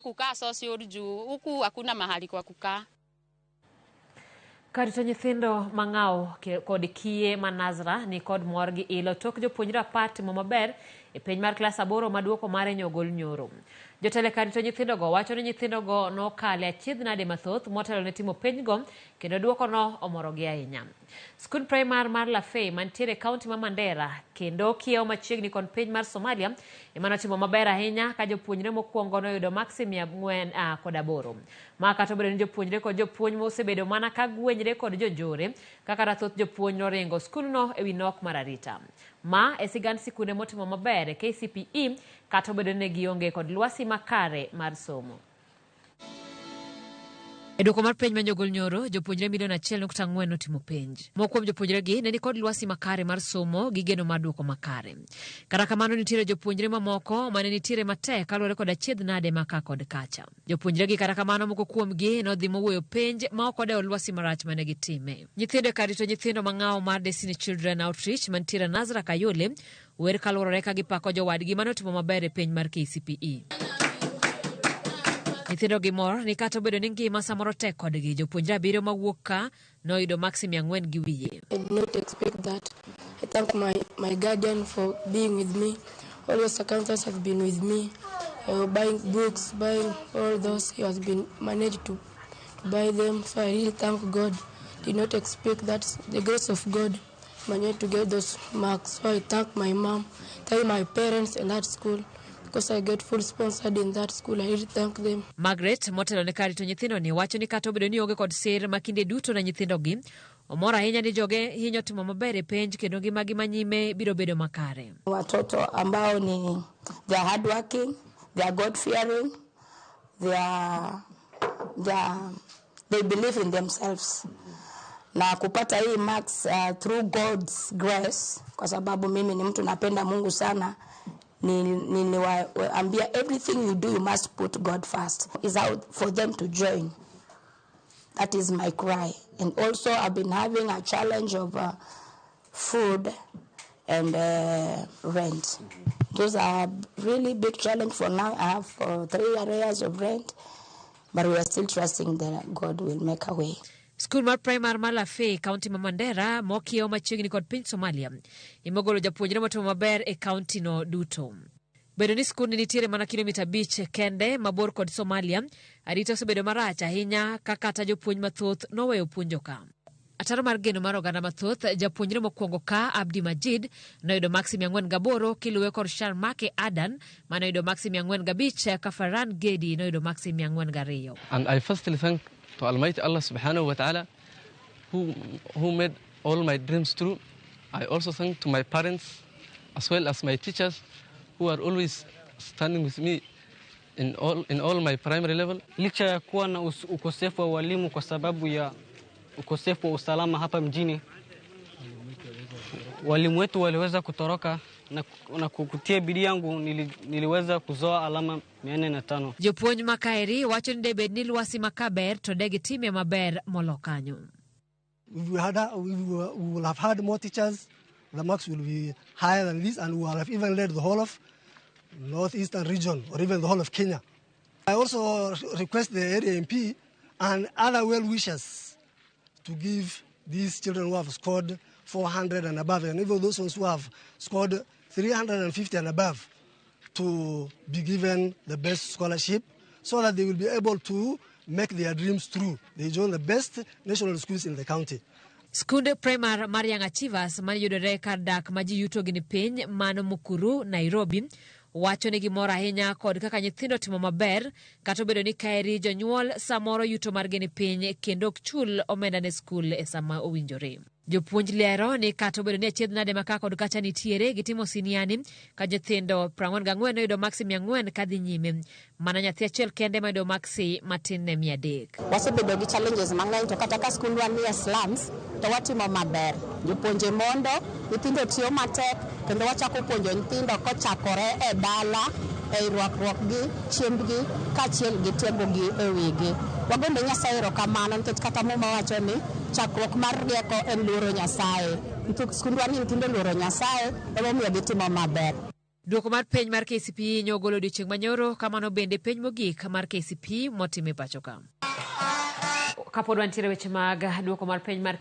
Kukaa social juu huku hakuna mahali kwa kukaa. Kar rito nyithindo mang'aw kod kiye ma Nazra ni kod mor gi ilo tok jopuonjre 10 timo maber e penj mar klas 8 ma duoko mare nyogol nyoro. Jotelo e kar rito nyithindogo wacho ni nyithindogo nokale achiedh nade mathoth motelo ne timo penjgo kendo duoko no omorogi ahinya. Skund primar mar Lafey mantiere e kaunti ma Mandera kendo kiewo machiegni kod piny mar Somalia ema notimo maber ahinya ka jopuonjre mokwongo noyudo maksi 408. Ma kata obedo ni jopuonjre kod jopuonj mosebedo mana ka gwenyre kod jonjore kaka thoth jopuonj noringo skundno ewi nok mar arita. Ma e sigand sikunde motimo maber e KCPE kata obedo ni ne gionge kod lwasi makare mar somo. E duoko mar penj ma nyogol nyoro, jopuonjre milion 1.4 notimo penj. Moko kuom jopuonjregi ne nikod lwasi makare mar somo gi geno mar duoko makare. Kata kamano nitiere jopuonjre mamoko mane nitiere matek kaluwore kod achiedh nade ma ka kod kacha. Jopuonjregi kata kamano moko kuomgi nodhi mowuoyo penj ma ok odewo lwasi marach mane gitime. Nyithindo e kar rito nyithindo mang'awo mar Destiny Children Outreach mantiere Nazra Kayole wer kaluwore ka gipako jowadgi mane otimo maber e penj mar KCPE. Nyithindo gi mor ni kata obedo ni ngima samoro tek kodgi, jopuonjre 7 mawuok ka noyudo maksi 400 gi wiye. I did not expect that. I thank my guardian for being with me. All the circumstances have been with me. Buying books, buying all those, he has been managed to buy them. So I really thank God. Did not expect that the grace of God managed to get those marks. So I thank my mom, thank my parents in that school, because I get full sponsored in that school. I really thank them. Margaret motelo ne kar rito nyithindo ni wacho ni kata obedo ni onge kod sir ma kinde duto ne nyithindogi, omor ahinya ni joge hinyo timo maber e penj kendo ngimagi ma nyime biro bedo makare. Watoto ambao ni they are hardworking, they are God fearing, they believe in themselves. Na kupata hii marks through God's grace, kwa sababu mimi ni mtu napenda Mungu sana, niliwaambia everything you do you must put God first. Is out for them to join. That is my cry. And also I've been having a challenge of food and rent. Those are really big challenge for now. I have 3 arrears of rent, but we are still trusting that God will make a way. Skul mar primar mar Lafey, kaunti ma Mandera, mokiewo machiegni kod piny Somalia, emogolo japuonjre motimo maber e kaunti no duto. Bedo ni skundni nitiere mana kilomita 5 kende mabor kod Somalia, arita osebedo marach ahinya ka kata jopuonj mathoth noweyo puonjo ka. Ataro mar geno mar oganda mathoth, japuonjre mokwongo ka Abdi Majid noyudo maksi 408 kiluwe kod Sharmake Adan manoyudo maksi 405 ka Farhan Gedi noyudo maksi 402. And I firstly thank to Almighty Allah subhanahu wa ta'ala who made all my dreams true. I also thank to my parents as well as my teachers who are always standing with me in all my primary level. Licha ya kuwa na ukosefu wa walimu kwa sababu ya ukosefu wa usalama hapa mjini, walimu wetu waliweza kutoroka na kukutia bidii yangu niliweza kuzoa alama 405. Jopuonj ma kaeri wacho ni debed ni lwasi ma ka ber to de gitime maber molo kanyo. If we had, we will, we will have had more teachers, the marks will be higher than this, and we will have even led the whole of Northeastern region or even the whole of Kenya. I also request the area MP and other well-wishers to give these children who have scored 400 and above, and even those ones who have scored 350 and above, to be given the best scholarship so that they will be able to make their dreams true. They join the best national schools in the county. Skunde primar mar Young Achievers maniyudore kar dak ma ji yutogi ni piny mano Mukuru, Nairobi, wacho ni gimor ahinya kod kaka nyithindo timo maber kata obedo ni kaeri jonyuol samoro yuto margi ni piny kendo ok chul omenda ne skul e sama owinjore. Jopuonj lero ni kata obedo ni achiedh nade ma ka kod kacha nitiere, gitimo siniani ka nyithindo 44 noyudo maksi 400 kadhi nyime, mana nyathi achiel kende mayudo maksi matin ne 300. Wasebedo gi challenges mang'eny to kata ka skundwa ni e slums to watimo maber. Jopuonje mondo, nyithindo tiyo matek kendo wachako puonjo nyithindo kochakore e dala, e rwakruokgi, chiembgi kaachiel gi tiegogi e wigi. Wagombe Nyasaye erokamano nikech kata Muma wacho ni chakruok mar rieko en luoro Nyasaye. Skundwa ni nyithindo luoro Nyasaye emomiyo gitimo maber. Duoko mar penj mar KCPE nyogolo odiochieng' manyoro, kamano bende penj mogik mar KCPE motim e pacho ka. Kapod wantiere weche mag duoko mar penj mar